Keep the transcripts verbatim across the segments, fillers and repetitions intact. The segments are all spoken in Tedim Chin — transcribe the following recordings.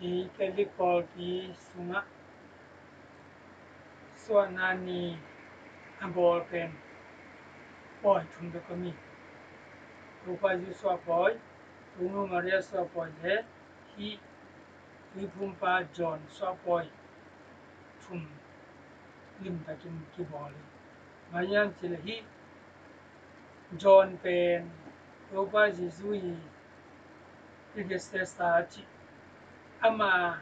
Hi Catholic pawlpi sungah suahna ni a bawl pen pawi thum bek om hi. Topa Jesu suah pawi, Tonu Maria suah pawi le hih Tuiphumpa John suah pawi thum limtakin kibawl hi. Bang hang hiam cih leh hih John pen Topa Jesu i predecessor cih, ama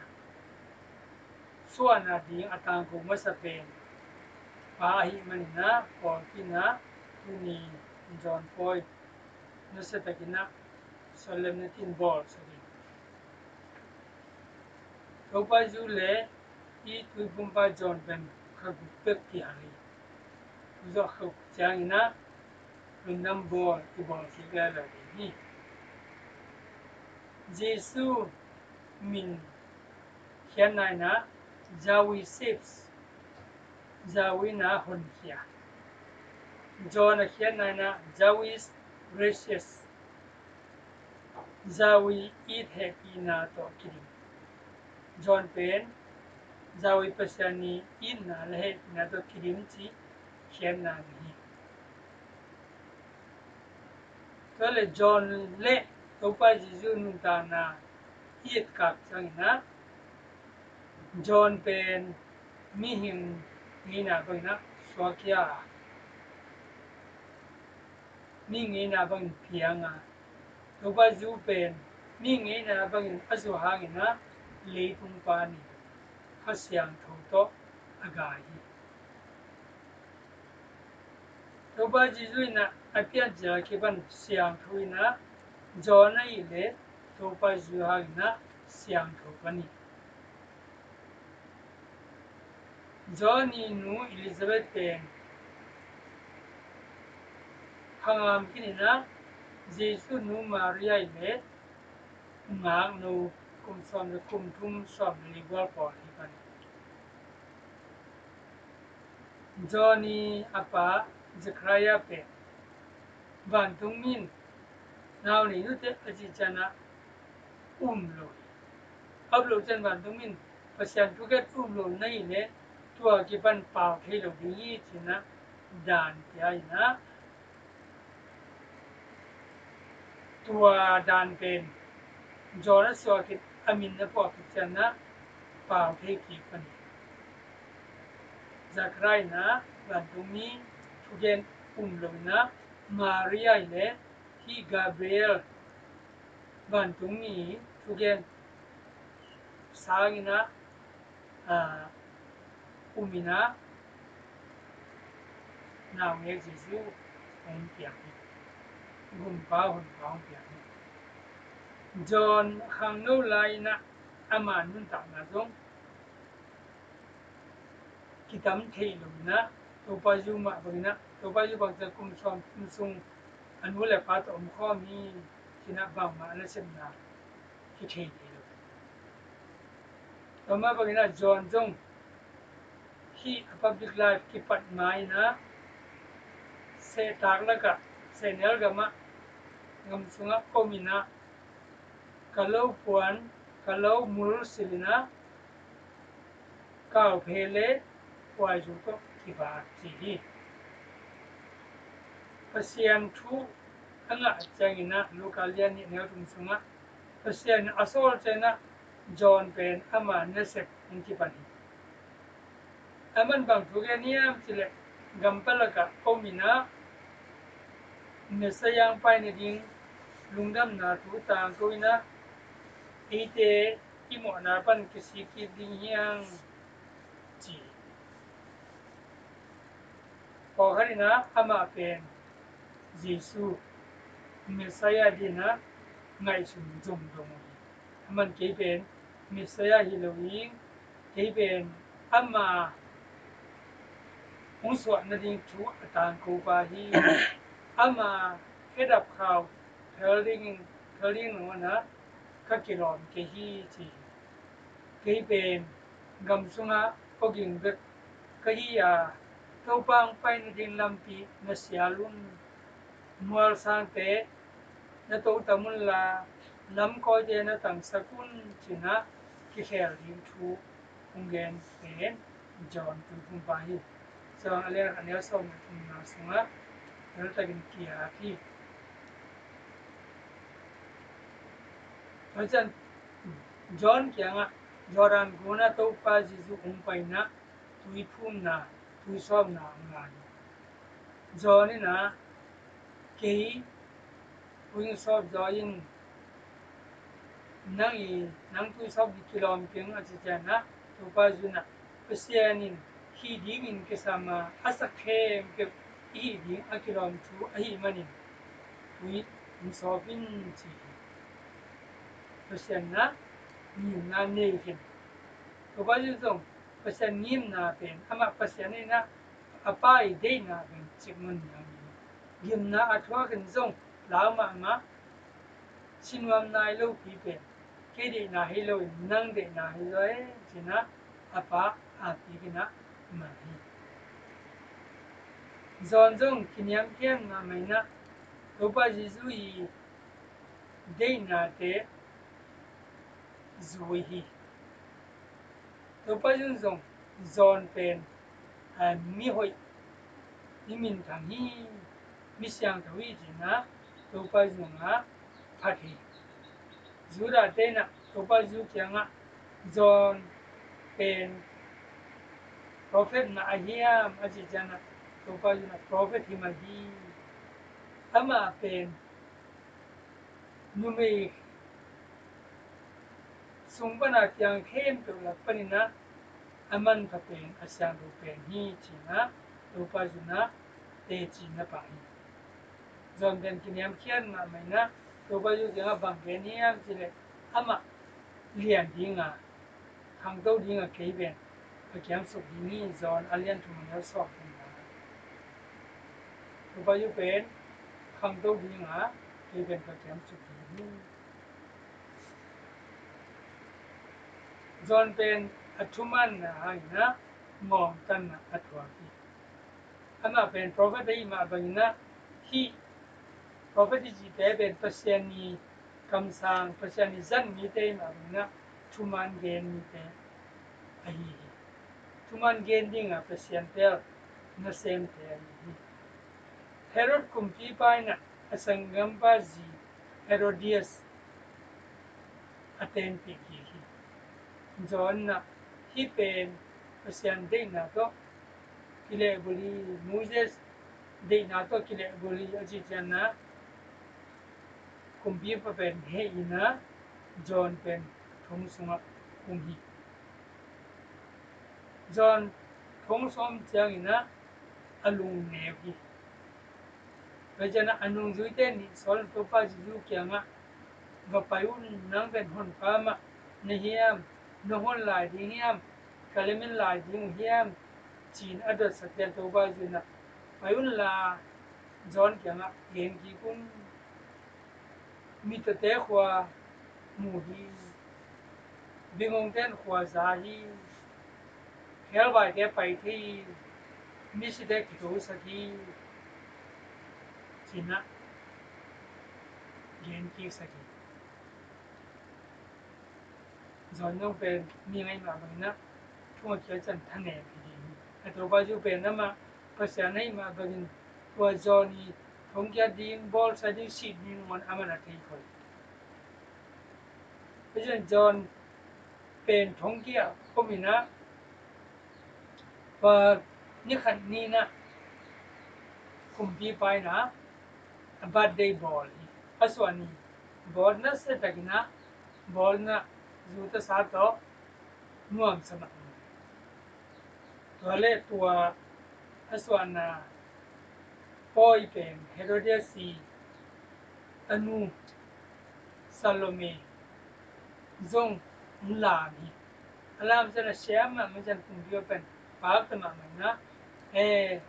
suahna ding a tangko masa pen pa ahih manin ah pawlpi in ah tuni John pawi nasiatakin ah sawlem nakin bawl sa ding. Topa Jesu le hih Tuiphumpa John pen kha guk bek kihal hi. Tua zawh kha guk ciangin ah lungdam bawl i bawl kik lala ding hi. Jesu min khiatna in ah Yahweh saves, Yahweh in ah honkhia. John a khiatna in ah Yahweh gracious, Yahweh it hehpihna tawh kidim. John pen Yahweh Pasian i itna le hehpihna tawh kidim cih khiatna ni hi. Tua le John le Topa Jesu nuntakna i etkak ciangin ah John pen mihing ngeina bangin ah suak hi a, mi ngeina bangin piang a, Topa Jesu pen mi ngeina bangin a zuak hangin ah leitung pan in Kha Siangtho tawh a gai hi. Topa Jesu in ah a piancil a kipan siangtho in ah John ahih leh Topa Jesu hangin ah siangtho pan hi. John i nu Elizabeth pen khangam khin in ah Jesu nu Maria i le ngakno kum sawm le kum thum sawm le li gual pawl hi pan hi. John i a pa Zechariah pen vantungmi in nau nei nute a cih ciangin ah um lo hi. A um lo ciang vantungmi in Pasian thugen um lo na hih leh tua kipan pau thei lo ding hi ci-in ah dan pia in ah tua dan pen John a suak khit a min a phuak khit ciangin ah pau thei kik pan hi. Zechariah in ah vantungmi thugen um lo in ah Maria i le hih Gabriel vantungmi thugen sangin ah um in ah naungek Jesu hong piang hi. Gumpa Honpa hong piang hi. John khangno lai-in ah ama nuntakna zong kitam thei lo in ah Topa Jesu mah bangin ah Topa Jesu bangciang kum sawm kum sung a nu le pa tawh om khawm hi. Ci-in ah bangmah a nasepna kithei thei lo. Tua mah bangin ah John zong hih a public life kipat ma-in ah sehtak lakah sehnel gamah gam sungah om in ah ka lo puan ka lo mul silh in ah kauphe le kuaizu tawh kivak ci hi. Pasian thu a ngah ciangin ah Luka lian nih neu thum sungah Pasian in a sawl ciangin ah John pen ama nasep in kipan hi. Aman bang thu gen hiam cih leh gam palakah om in ah Messiah hong pai nading lungdamna thu tangko in ah eite i mawhna pan kisik kik ding hi hang ci hi. Pawlkhat in ah amah pen Jesu Messiah dingin ah ngaihsun zongzong uh hi. Aman kei pen Messiah hi lo hi. Kei pen ama hong suah nading thu a tangko pa hi. Ama khedap khau phel dingin phel ding nangawn ah ka kilawm kei hi ci hi. Kei pen gam sungah awging bek ka hi a, Topa hong pai nading lampi na sial un. Mualsangte na totam unla lamkawite na tangsak un ci-in ah khel ding thu hong gen pen John tuiphumpa hi. John a lian khat, a neu sawm le thumna sungah teltakin kiak hi. Tua ciang John kiangah Jordan gunah Topa Jesuh hong paina tuiphumna, tuisawpna hong la hi. John in ah, kei tuisawp zaw in, nang i, nang tuisawp ding kilawm keng, a ci ciangin ah, Topa Jesuh in ah, Pasian in hih dingin kisam a, a sak khempeuh i hih ding a kilawm thu ahih manin tui hong sawp in, ci hi. Pasian in ah ngimna nei khin. Topa Jesuh zong Pasian ngimna pen, amah Pasian in ah, a Pa i deihna pen cikmah niam hi. Gimna a thuak in zong lau mahmah, si nuam nai lopi pen, kei deihna hi loin nang deihna hi zaw e, ci-in ah a Pa a kik in ah man hi. John zong kiniamkhiat mahmah in ah, Topa Jesuh i deihnate zui hi. Topa Jesuh zong John pen, a, mi hoih, mi minthang hi, mi siangtho hi, ci-in ah Topa Jesuh zong a phat hi. Judah te in ah Topa Jesuh kiangah, John pen prophet mah a hiam, a ci ciangin ah, Topa Jesuh in ah prophet hi mah hi. Amah pen numei sung pan a kiang khempeuh lak panin ah a manpha pen, a siangtho pen hi, ci-in ah Topa Jesuh in ah teci na pah hi. John pen kiniamkhiat mahmah in ah, Topa Jesuh kiangah bang gen hiam cih leh, amah lian ding a, khangto ding a, kei pen ka kiam suk ding hi, John a lian thum, a neu sawm le thumna. Topa Jesuh pen khangto ding a, kei pen ka kiam suk ding hi. John pen a thumanna hangin ah ngawngtanna a thuak hi. Amah pen prophet ahih mah bangin ah, hih prophet i cihte pen Pasian i kamsang, Pasian i zat mite ahih mah bangin ah, thuman gen mite ahi hi. Thuman gen ding a Pasian tel nasemte ahi hi. Herod kumpipa in ah a sanggampa zi Herodias a tenpih kik hi. John in ah hih pen Pasian deihna tawh kilehbulh hi, Moses deihna tawh kilehbulh hi, a ci ciangin ah kumpipa pen heh in ah John pen thong sungah kum hi. John thong sungah om ciangin ah a lung neu hi. Tua ciangin ah a nungzuite nih sawl in Topa Jesuh kiangah, "Va pai un, nang pen Honpa mah na hiam, na hon lai ding hiam, ka lem in lai ding uh hiam?" ci-in a dotsak ciang Topa Jesuh in ah, "Pai unla, John kiangah gen kik un. Mittawte khua mu hi, bingungte in khua za hi, khelvaite pai thei hi, misite kithosak hi," ci-in ah gen kiksak hi. John zong pen mi ngaih mah bangin ah, thu a kiat ciang thanem hi ding hi. A Topa Jesuh pen amah Pasian ahih mah bangin, tua John i thongkiat ding, bawlsa ding, sit ding nangawn amah in a thei khol. Tua ciang John pen thongkiat ah om in ah, tua ni khat ni-in ah kumpipa in ah a birthday bawl hi. A suah ni bawl nasia takin ah, bawl in ah zu tasa tawh nuamsa mahmah. Tua leh tua a suahna pawi pen Herodias i a nu Salome zong hong lam hi. A lam ciang a siam mahmah ciang kumpipa pen pakta mahmah in ah, "Eh,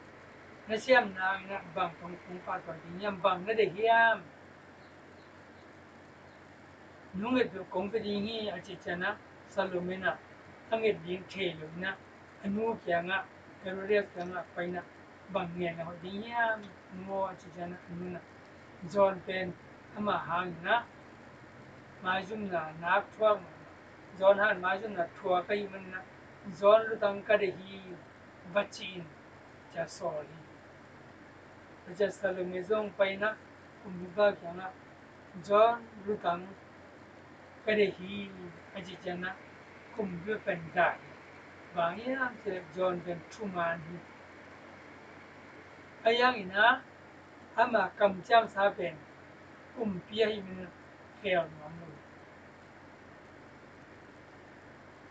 na siam nang in ah bang tawh kong pahtawi ding hiam, bang na deih hiam? Nong nget peuh kong pia ding hi," a cih ciangin ah Salome in ah a nget ding thei lo in ah a nu kiangah, Herodias kiangah pai in ah, "Bang ngen a hoih ding hiam nu aw?" a cih ciangin ah a nu in ah, "John pen amah hangin ah maizumna nak thuak mahmah, John han maizumna thuak ahih manin ah, John lutang ka deih hi, va ci-in ci-a sawl hi. Tua ciang Salome zong pai-in ah kumpipa kiangah, John lutang ka deih hi, a cih ciangin ah kumpipa pen dai hi. Bang hiam cih leh John pen thuman hi. Ahi hangin ah ama kamciamsa pen kumpi ahih manin ah khel nuam lo hi.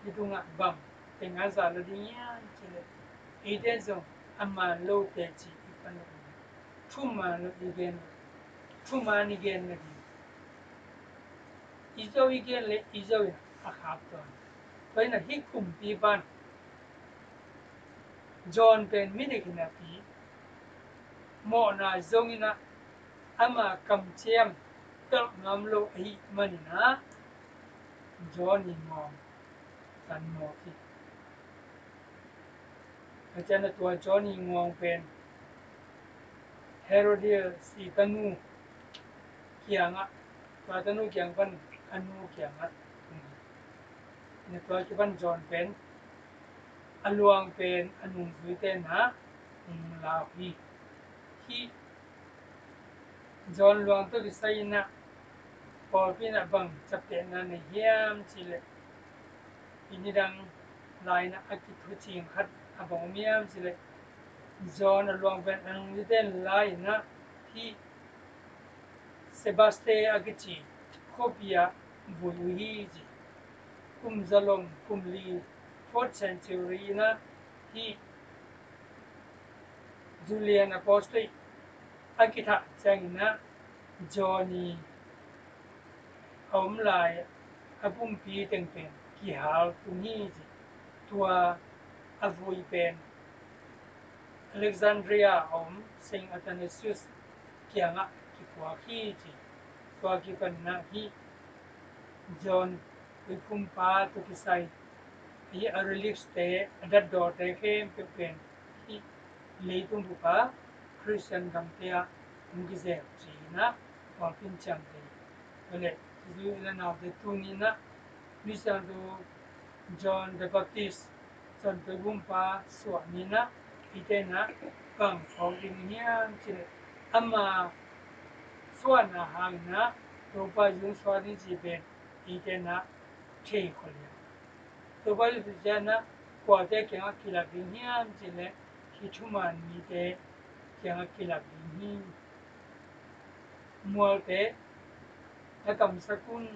Hih tungah bang teng a za lo ding hiam cih leh, eite zong a man lo teci i pan lo, thuman lo i gen lo, thuman i gen lo ding. I zo i gen leh i zo in a khak tuan. Tua in ah hih kumpipa in John pen mi dik hi napi, mawhna zong in ah ama kamciam pelh ngam lo ahih manin ah John i ngawng tan mawk hi. Tua ciang ah tua John i ngawng pen Herodias i tanu kiangah, tua tanu kiang pan a nu kiangah, na tua kipan John pen a luang pen a nungzuite in ah hong la uh hi. Hih John luang tawh kisai in ah pawlpi in ah bang ciaptehna nei hiam cih leh, hih nidang lai in ah a kithucing khat a bang om hiam cih leh, John a luang pen a nungzuite in la in ah hih Sebaste a kici khuapi ah vui uh hi ci. Kum zalom kum li, fourth century in ah hih Julian Apostate a kithah ciangin ah John i a om lai a pumpi teng pen kihal tung hi ci. Tua a vui pen Alexandria a om Saint Athanasius kiangah kipuak hi ci. Tua kipan in ah hih John tuiphumpa tawh kisai, hih a relics te, a datdawte khempeuh pen hih leitung bup a Khristian gamte ah hong kizel ci-in ah pawlpi in ciamteh hi. Tua leh, Jesuh in a naute tuni in ah Misiangtho John the Baptist, John tuiphumpa suah ni in ah eite in ah bang phawk ding hiam cih leh, ama suahna hangin ah Topa Jesuh suah ding cih pen eite in ah thei khol hi. Topa Jesuh suah ciangin ah kuate kiangah kilak ding hiam cih leh, hih thuman mite kiangah kilak ding hi. Mualte na kamsak un,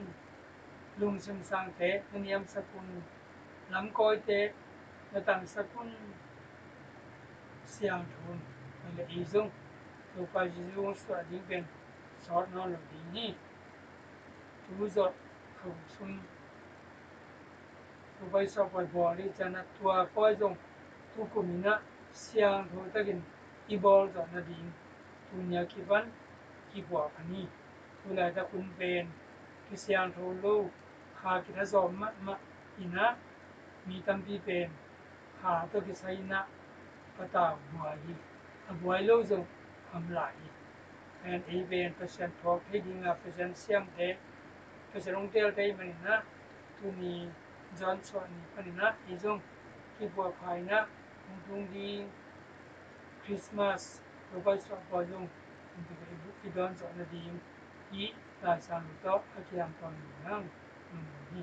lungsim sangte na niamsak un, lamkawite na tangsak un, siangtho un. Tua leh ei zong Topa Jesuh suah ding pen sawt nawn lo ding hi. Thu zawh kho sung Topa Jesuh pawi bawl ding ciangin ah tua pawi zong tukum in ah siangtho takin i bawl zawh nading tuni a kipan kipuah pah ni. Tu laitak hun pen kisiangtho lo, kha kithazawm mahmah in ah mi tampi pen kha tawh kisai in ah patau buai hi. A buai lo zong om lai hi. Pen ei pen Pasian phawk thei ding a Pasian siamte, Pasian hong teelte ahih manin ah tuni John suah ni panin ah ei zong kipuah pha in ah hong tung ding Christmas, Topa Jesuh suah pawi zong hong tung ding, i dawn zawh nading hih Laisang tawh a kiam tawn ding hang. Amen hi.